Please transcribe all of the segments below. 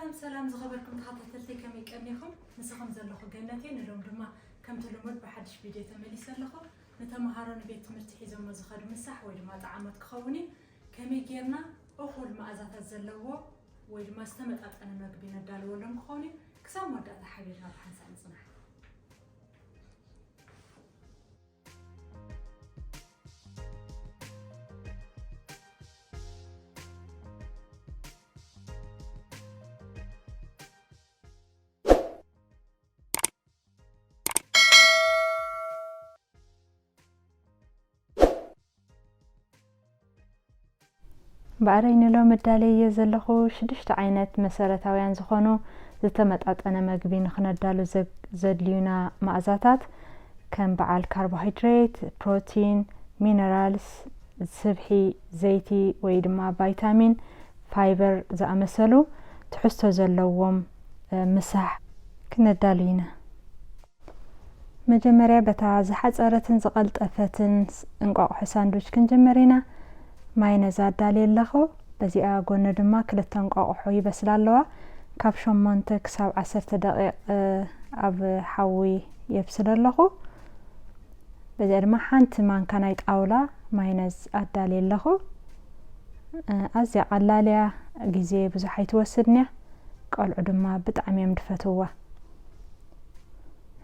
ሰላም ሰላም ዝኸበርኩም ተኸታተልቲ፣ ከመይ ቀኒኹም? ምሳኹም ዘለኹ ገነት እየ። ንሎም ድማ ከምቲ ልሙድ ብሓድሽ ቪድዮ ተመሊሰ ኣለኹ። ንተምሃሮ ንቤት ትምህርቲ ሒዞሞ ዝኸዱ ምሳሕ ወይ ድማ ጠዓሞት ክኸውን እዩ። ከመይ ጌርና እኹል መኣዛታት ዘለዎ ወይ ድማ ዝተመጣጠነ መግቢ ነዳልወሎም ክኸውን እዩ። ክሳብ መወዳእታ ሓቢርና ብሓንሳእ ንጽናሕ። ባዕረይ ንሎም እዳለየ ዘለኹ ሽዱሽተ ዓይነት መሰረታውያን ዝኾኑ ዝተመጣጠነ መግቢ ንኽነዳሉ ዘ-፣ ዘድልዩና መኣዛታት ከም በዓል ካርቦሃይድሬት፣ ፕሮቲን፣ ሚነራልስ፣ ስብሒ፣ ዘይቲ ወይ ድማ ቫይታሚን፣ ፋይበር ዝኣመሰሉ ትሕዝቶ ዘለዎም፣ እ፣ ምሳሕ ክነዳሉ ኢና። መጀመርያ በታ ዝሓጸረትን ዝቐልጠፈትን ስ-፣ እንቋቑሖ ሳንድዊች ክንጅምር ኢና። ማይነዝ ኣዳልየ ኣለኹ። በዚኣ ጎኒ ድማ ክልተ እንቋቑሖ ይበስላ ኣለዋ። ካብ ሸሞንተ ክሳብ ዓሰርተ ደቂቕ፣ እ፣ ኣብ ሓዊ የብስሎ ኣለኹ። በዚኣ ድማ ሓንቲ ማንካ ናይ ጣውላ ማይነዝ ኣዳልየ ኣለኹ። እ፣ ኣዝያ ቀላል እያ፣ ግዜ ብዙሕ ኣይትወስድን እያ። ቆልዑ ድማ ብጣዕሚ እዮም ዝፈትውዋ።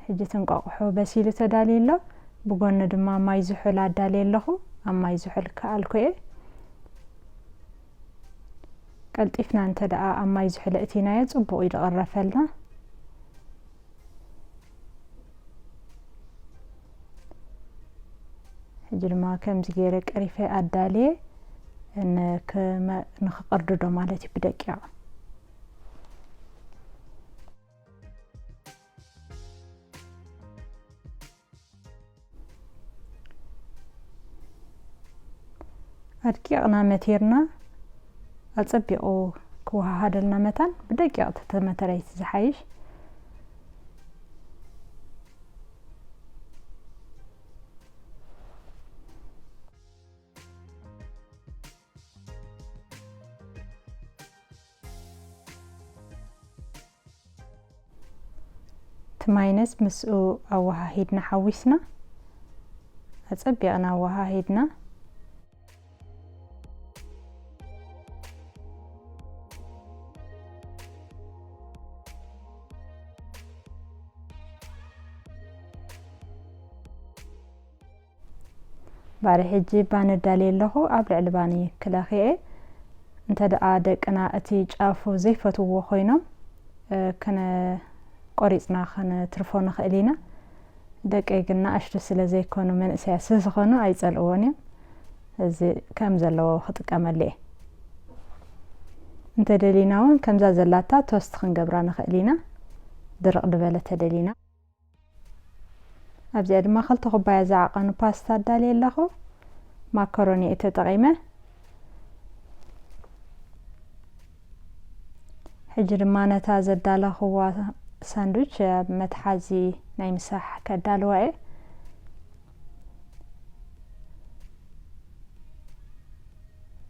ሕጂ እቲ እንቋቑሖ በሲሉ ተዳልዩ ኣሎ። ብጎኒ ድማ ማይ ዝሑል ኣዳልየ ኣለኹ። ኣብ ማይ ዝሑል ክኣልኮ እየ። ቀልጢፍና እንተ ደኣ ኣብ ማይ ዝሑል እቲናዮ፣ ጽቡቕ እዩ ዝቕረፈልና። ሕጂ ድማ ከምዚ ገይረ ቀሪፈ ኣዳልየ ንክመ-፣ ንክቕርድዶ ማለት እዩ ብደቂቕ። ኣድቂቕና መቲርና ኣጸቢቑ ክወሃሃደልና መታን ብደቂቕ ተተመተረ እቲ ዝሓይሽ። እቲ ማይነዝ ምስኡ ኣወሃሂድና ሓዊስና፣ ኣጸቢቕና ኣወሃሂድና። ባሪ ሕጂ ባኒ ኣዳልየ ኣለኹ። ኣብ ልዕሊ ባኒ ክለኽየ። እንተ ደኣ ደቅና እቲ ጫፉ ዘይፈትውዎ ኮይኖም፣ እ፣ ክነ-፣ ቆሪጽና ክንትርፎ ንኽእል ኢና። ደቀይ ግን ንኣሽቱ ስለ ዘይኮኑ፣ መንእሰያት ስለ ዝኾኑ ኣይጸልእዎን እዮም። እዚ ከም ዘለዎ ክጥቀመሉ እየ። እንተ ደሊና እውን ከምዛ ዘላታ ቶስት ክንገብራ ንኽእል ኢና። ድርቕ ዝበለ ተደሊና። ኣብዚኣ ድማ ክልተ ኩባያ ዝዓቐኑ ፓስታ ኣዳልየ ኣለኹ። ማካሮኒ እየ ተጠቒመ። ሕጂ ድማ ነታ ዘዳለኽዋ ሳንድዊች ኣብ መትሓዚ ናይ ምሳሕ ከዳልዋ እየ።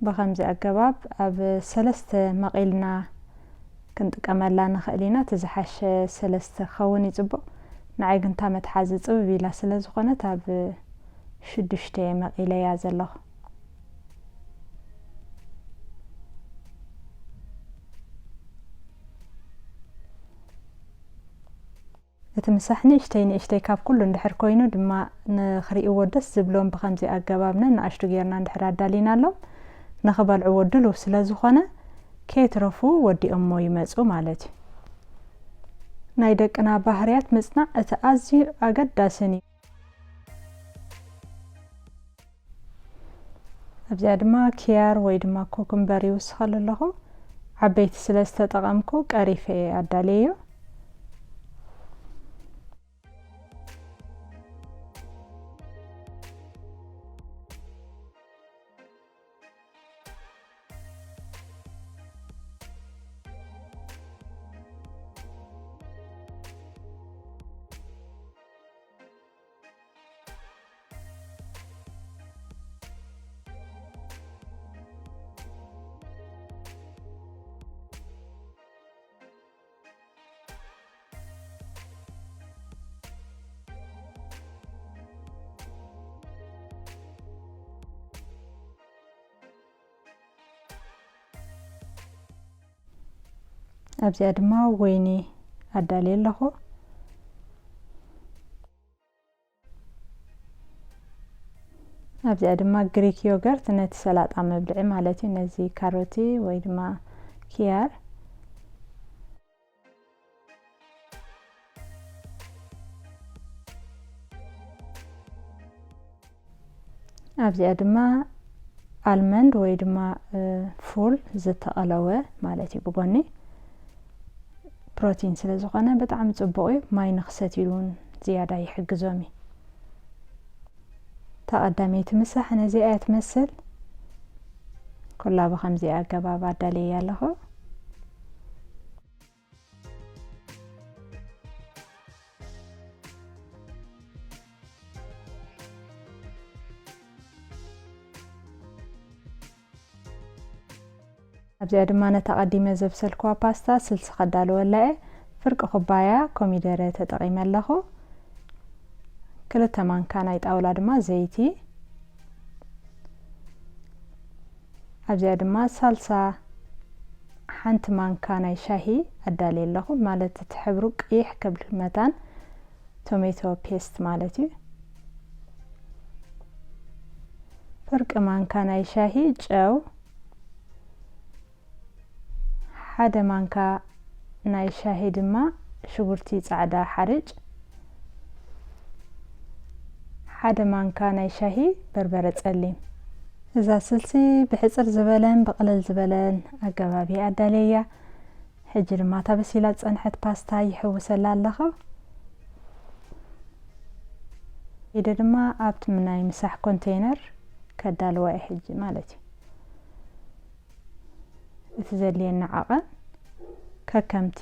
ብኸምዚ ኣገባብ ኣብ ሰለስተ መቒልና ክንጥቀመላ ንኽእል ኢና። እቲ ዝሓሸ ሰለስተ ክኸውን እዩ ጽቡቕ። ንዓይ ግን እታ መትሓዚ ጽብብ ኢላ ስለ ዝኾነት ኣብ ሽዱሽተ እየ መቒለያ ዘለኹ። እቲ ምሳሕ ንእሽተይ ንእሽተይ ካብ ኩሉ እንድሕር ኮይኑ ድማ ንኽርእይዎ ደስ ዝብሎም ብኸምዚ ኣገባብ ነንኣሽቱ ጌርና እንድሕር ኣዳሊናሎም ንኽበልዕዎ ድሉው ስለ ዝኾነ ከየትረፉ ወዲኦሞ ይመጹ ማለት እዩ። ናይ ደቅና ባህርያት ምጽናዕ እቲ ኣዝዩ ኣገዳስን እዩ። ኣብዚኣ ድማ ኪያር ወይ ድማ ኮኩምበር ይውስኸሉ ኣለኹ። ዓበይቲ ስለ ዝተጠቐምኩ ቀሪፈ እየ ኣዳልየዮ። ኣብዚኣ ድማ ወይኒ ኣዳልየ ኣለኹ። ኣብዚኣ ድማ ግሪክ ዮገርት፣ ነቲ ሰላጣ መብልዒ ማለት እዩ፣ ነዚ ካሮቲ ወይ ድማ ኪያር። ኣብዚኣ ድማ ኣልመንድ ወይ ድማ ፉል ዝተቐለወ ማለት እዩ። ብጎኒ ፕሮቲን ስለ ዝኾነ ብጣዕሚ ጽቡቕ እዩ። ማይ ንክሰትዩ እውን ዝያዳ ይሕግዞም እዩ። ተቐዳመይቲ ምሳሕ ነዚኣ እያ ትመስል። ኩላ ብኸምዚኣ ኣገባብ ኣዳልየ ኣለኹ። ኣብዚኣ ድማ ነታ ቀዲመ ዘብሰልክዋ ፓስታ ስልሲ ከዳልወላ እየ። ፍርቂ ኩባያ ኮሚደረ ተጠቒመ ኣለኹ። ክልተ ማንካ ናይ ጣውላ ድማ ዘይቲ። ኣብዚኣ ድማ ሳልሳ ሓንቲ ማንካ ናይ ሻሂ ኣዳልየ ኣለኹ፣ ማለት እቲ ሕብሩ ቅይሕ ክብል መታን ቶሜቶ ፔስት ማለት እዩ። ፍርቂ ማንካ ናይ ሻሂ ጨው፣ ሓደ ማንካ ናይ ሻሂ ድማ ሽጉርቲ ጻዕዳ ሓርጭ፣ ሓደ ማንካ ናይ ሻሂ በርበረ ጸሊም። እዛ ስልሲ ብሕጽር ዝበለን ብቕልል ዝበለን ኣገባብ እየ ኣዳልየያ። ሕጂ ድማ እታ በሲላ ዝጸንሐት ፓስታ ይሕውሰላ ኣለኹ። ኢደ ድማ ኣብቲ ናይ ምሳሕ ኮንቴይነር ከዳልዋ እየ ሕጂ ማለት እዩ። እቲ ዘድልየና ዓቐን ከከምቲ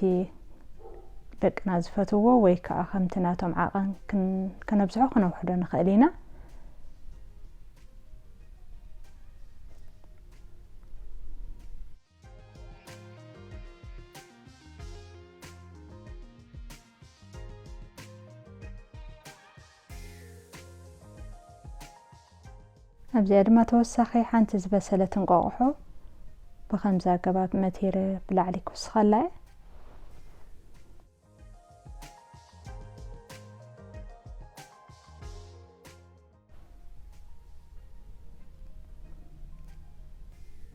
ደቅና ዝፈትዎ ወይ ከዓ ከምቲ ናቶም ዓቐን ክን-፣ ክነብዝሖ ክነውሕዶ ንኽእል ኢና። ኣብዚኣ ድማ ተወሳኺ ሓንቲ ዝበሰለት እንቋቑሖ ብኸምዚ ኣገባብ መቲረ ብላዕሊ ክውስኸላ እየ።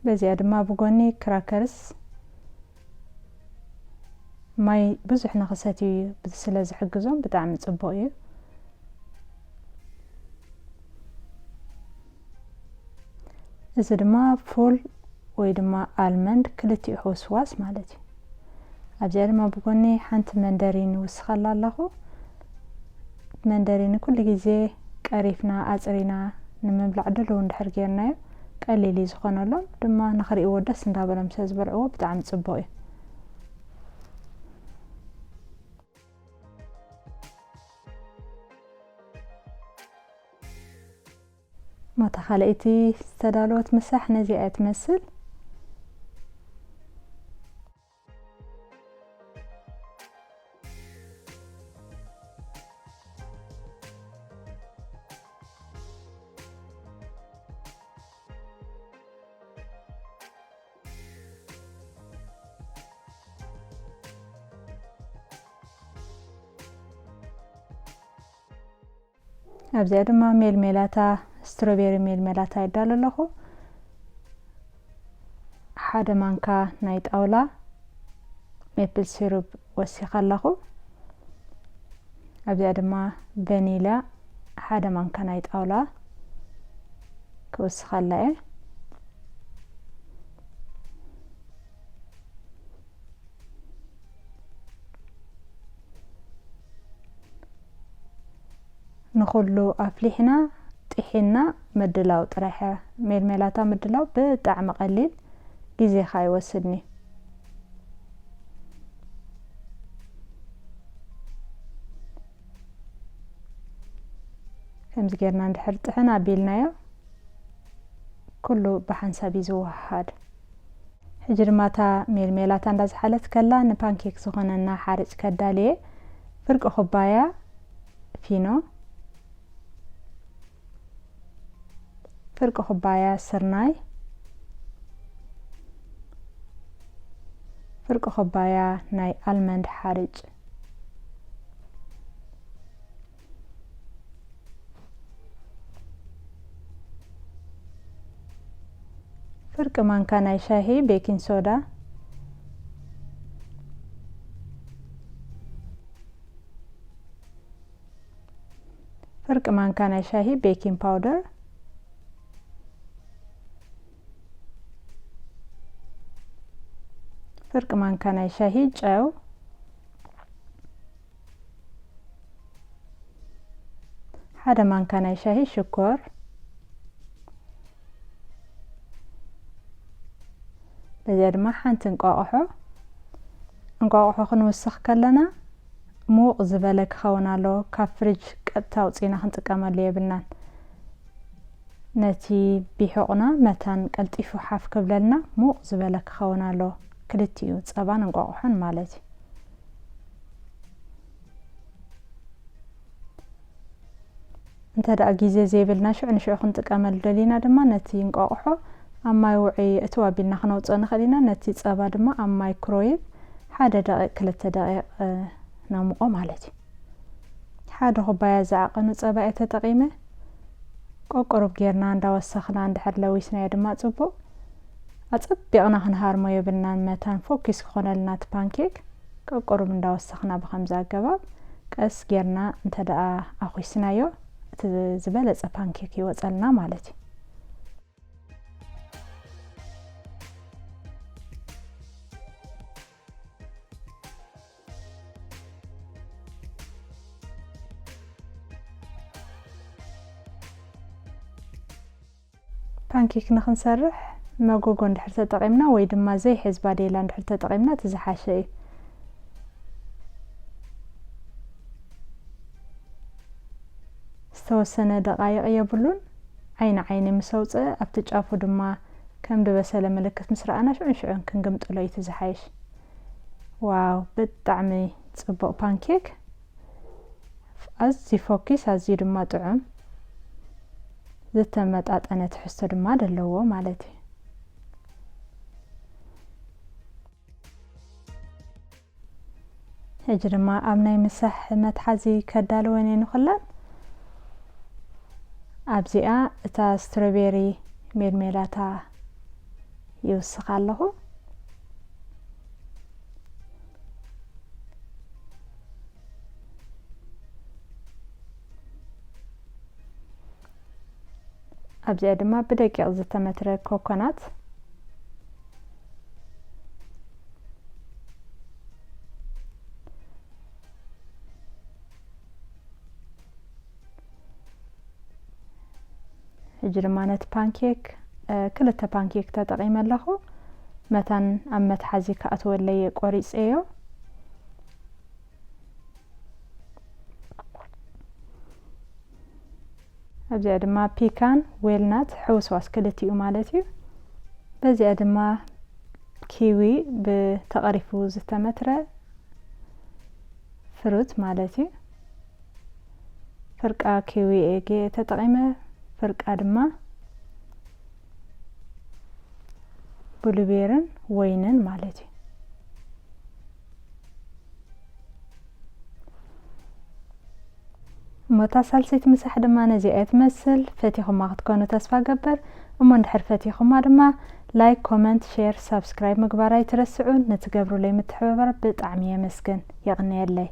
በዚኣ ድማ ብጎኒ ክራከርስ ማይ ብዙሕ ንኽሰትዩ ስለ ዝሕግዞም ብጣዕሚ ጽቡቕ እዩ። እዚ ድማ ፉል ወይ ድማ ኣልመንድ ክልቲኡ ሕውስዋስ ማለት እዩ። ኣብዚኣ ድማ ብጎኒ ሓንቲ መንደሪን ይውስኸላ ኣለኹ። መንደሪን ኩሉ ግዜ ቀሪፍና ኣጽሪና ንምብላዕ ድልው እንድሕር ጌርናዮ ቀሊል እዩ ዝኾነሎም፣ ድማ ንኽርእይዎ ደስ እንዳበሎም ስለ ዝበልዕዎ ብጣዕሚ ጽቡቕ እዩ። እሞ እታ ካልኣይቲ ዝተዳለወት ምሳሕ ነዚኣ እያ ትመስል። ኣብዚኣ ድማ ሜልሜላታ፣ ስትሮቤሪ ሜልሜላታ ይዳሎ ኣለኹ። ሓደ ማንካ ናይ ጣውላ ሜፕል ሲሩፕ ወሲኸ ኣለኹ። ኣብዚኣ ድማ ቨኒላ ሓደ ማንካ ናይ ጣውላ ክውስኸላ እየ። ንኹሉ ኣፍሊሕና ጥሒና ምድላው ጥራሕ እያ። ሜልሜላታ ምድላው ብጣዕሚ ቀሊል፣ ግዜኻ ኣይወስድን እዩ። ከምዚ ጌርና እንድሕር ጥሕን ኣቢልናዮ ኩሉ ብሓንሳብ እዩ ዝወሃሃድ። ሕጂ ድማ እታ ሜልሜላታ እንዳዝሓለት ከላ ንፓንኬክ ዝኾነና ሓርጭ ከዳልየ፣ ፍርቂ ኩባያ ፊኖ፣ ፍርቂ ኩባያ ስርናይ፣ ፍርቂ ኩባያ ናይ ኣልመንድ ሓርጭ፣ ፍርቂ ማንካ ናይ ሻሂ ቤኪንግ ሶዳ፣ ፍርቂ ማንካ ናይ ሻሂ ቤኪንግ ፓውደር፣ ፍርቂ ማንካ ናይ ሻሂ ጨው፣ ሓደ ማንካ ናይ ሻሂ ሽኮር፣ በዚኣ ድማ ሓንቲ እንቋቑሖ። እንቋቑሖ ክንውስኽ ከለና ምውቕ ዝበለ ክኸውን ኣለዎ። ካብ ፍሪጅ ቀጥታ ኣውፂእና ክንጥቀመሉ የብልናን። ነቲ ቢሑቕና መታን ቀልጢፉ ሓፍ ክብለልና ምውቕ ዝበለ ክኸውን ኣለዎ። ክልቲኡ ጸባን እንቋቑሖን ማለት እዩ። እንተ ደኣ ግዜ ዘይብልና ሽዑ ንሽዑ ክንጥቀመሉ ደሊና ድማ ነቲ እንቋቑሖ ኣብ ማይ ውዑይ እትው ኣቢልና ክነውፅኦ ንኽእል ኢና። ነቲ ጸባ ድማ ኣብ ማይክሮዌቭ ሓደ ደቂቕ ክልተ ደቂቕ ነሙቖ ማለት እዩ። ሓደ ኩባያ ዝዓቐኑ ጸባ እየ ተጠቒመ። ቆቁሩብ ጌርና እንዳወሰኽና እንድሕር ለዊስናዮ ድማ ጽቡቕ። ኣጸቢቕና ክንሃርሞ የብልናን፣ መታን ፎኪስ ክኾነልና እቲ ፓንኬክ። ቆቁሩብ እንዳወሰኽና ብኸምዚ ኣገባብ ቀስ ጌርና እንተ ደኣ ኣኹስናዮ፣ እቲ ዝበለጸ ፓንኬክ ይወጸልና ማለት እዩ። ፓንኬክ ንኽንሰርሕ መጎጎ እንድሕር ተጠቒምና ወይ ድማ ዘይሕዝ ባዴላ እንድሕር ተጠቒምና እቲ ዝሓሸ እዩ። ዝተወሰነ ደቓይቕ የብሉን። ዓይኒ ዓይኒ ምስ ኣውፅአ ኣብቲ ጫፉ ድማ ከም ዝበሰለ ምልክት ምስ ረኣና ሽዑን ሽዑን ክንግምጥሎ እዩ እቲ ዝሓይሽ። ዋው፣ ብጣዕሚ ጽቡቕ ፓንኬክ። ኣዝዩ ፎኪስ፣ ኣዝዩ ድማ ጥዑም፣ ዝተመጣጠነ ትሕዝቶ ድማ ደለዎ ማለት እዩ። ሕጂ ድማ ኣብ ናይ ምሳሕ መትሓዚ ከዳልወን እየ ንኹለን። ኣብዚኣ እታ ስትሮቤሪ ሜልሜላታ ይውስኽ ኣለኹ። ኣብዚኣ ድማ ብደቂቕ ዝተመትረ ኮኮናት፣ ሕጂ ድማ ነቲ ፓንኬክ፣ እ፣ ክልተ ፓንኬክ ተጠቒመ ኣለኹ። መታን ኣብ መትሓዚ ክኣትወለይ እየ ቆሪፀዮ። ኣብዚኣ ድማ ፒካን ዌልናት ሕውስዋስ ክልቲኡ ማለት እዩ። በዚኣ ድማ ኪዊ ብተቐሪፉ ዝተመትረ ፍሩት ማለት እዩ። ፍርቃ ኪዊ እየ ተጠቒመ፣ ፍርቃ ድማ ብሉቤርን ወይንን ማለት እዩ። እሞ እታ ሳልሰይቲ ምሳሕ ድማ ነዚኣ እያ ትመስል። ፈቲኹማ ክትኮኑ ተስፋ ገብር። እሞ እንድሕር ፈቲኹማ ድማ ላይክ፣ ኮመንት፣ ሼር፣ ሳብስክራይብ ምግባር ኣይትረስዑ። ንትገብሩለይ ምትሕብባር ብጣዕሚ የመስግን። የቕንየለይ።